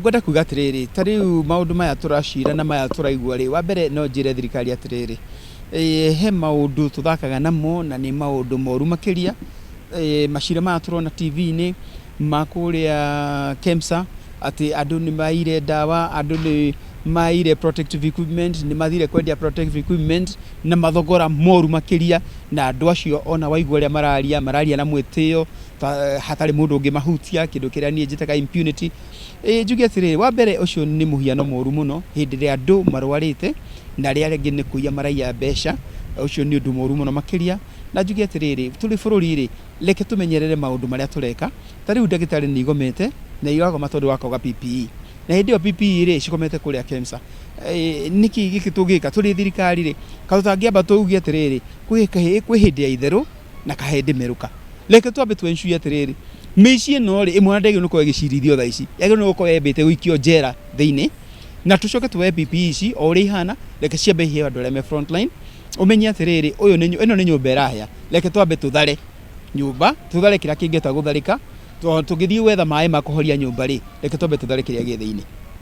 Ngwenda kuga atĩrĩrĩ, ta rĩu maũndũ maya tũracira na maya tũraigua rĩ, wa mbere no njĩre thirikari atĩrĩrĩ, he maũndũ tũthakaga namo na nĩ maũndũ moru makĩria. Macira maya tũrona TV-inĩ ma kũrĩa KEMSA atĩ andũ nĩ maiyire ndawa, andũ nĩ maiyire protective equipment, nĩ mathire kwendia protective equipment na mathogora moru makĩria, na andũ acio ona waigua ũrĩa mararia, mararia na mwĩtĩo ta hatarĩ mũndũ ũngĩmahutia, kĩndũ kĩrĩa niĩ njĩtaga impunity. Ĩĩ njuge atĩrĩrĩ, wa mbere ũcio nĩ mũhiano mũru mũno hĩndĩ ĩrĩa andũ marwarĩte na arĩa angĩ nĩ kũiya maraiya mbeca, ũcio nĩ ũndũ mũru mũno makĩria. Na njuge atĩrĩrĩ, tũrĩ bũrũri rĩ, reke tũmenyerere maũndũ marĩa tũreka. Ta rĩu ndagĩtarĩ nĩ igomete na iragoma tondũ wa kwaga PPE. Na hĩndĩ ĩyo PPE rĩ, cikomete kũrĩa KEMSA. Nĩkĩ gĩkĩ tũngĩka tũrĩ thirikari rĩ, kaĩ tũtangĩamba tuge atĩrĩrĩ, kwĩ hĩndĩ ya itherũ na kahĩndĩ merũka. Reke twambe tũ ensure atĩrĩrĩ, mĩici ĩno rĩ, ĩmwe ona ndĩagĩrĩirwo nĩ gũkorwo ĩgĩcirithio thaa ici, yagĩrĩirwo nĩ gũkorwo yambĩte gũikio njera thĩinĩ, na tũcoke tuoye PPE ici o ũrĩa ihana, reke ciambe iheo andũ arĩa me front line, ũmenye atĩrĩrĩ, ũyũ nĩ ĩno nĩ nyũmba ĩrahĩa, reke twambe tũthare nyũmba, tũthare kĩrĩa kĩngĩhota gũtharĩka, tondũ tũngĩthiĩ gwetha maĩ ma kũhoria nyũmba rĩ, reke twambe tũthare kĩrĩa gĩ thĩinĩ.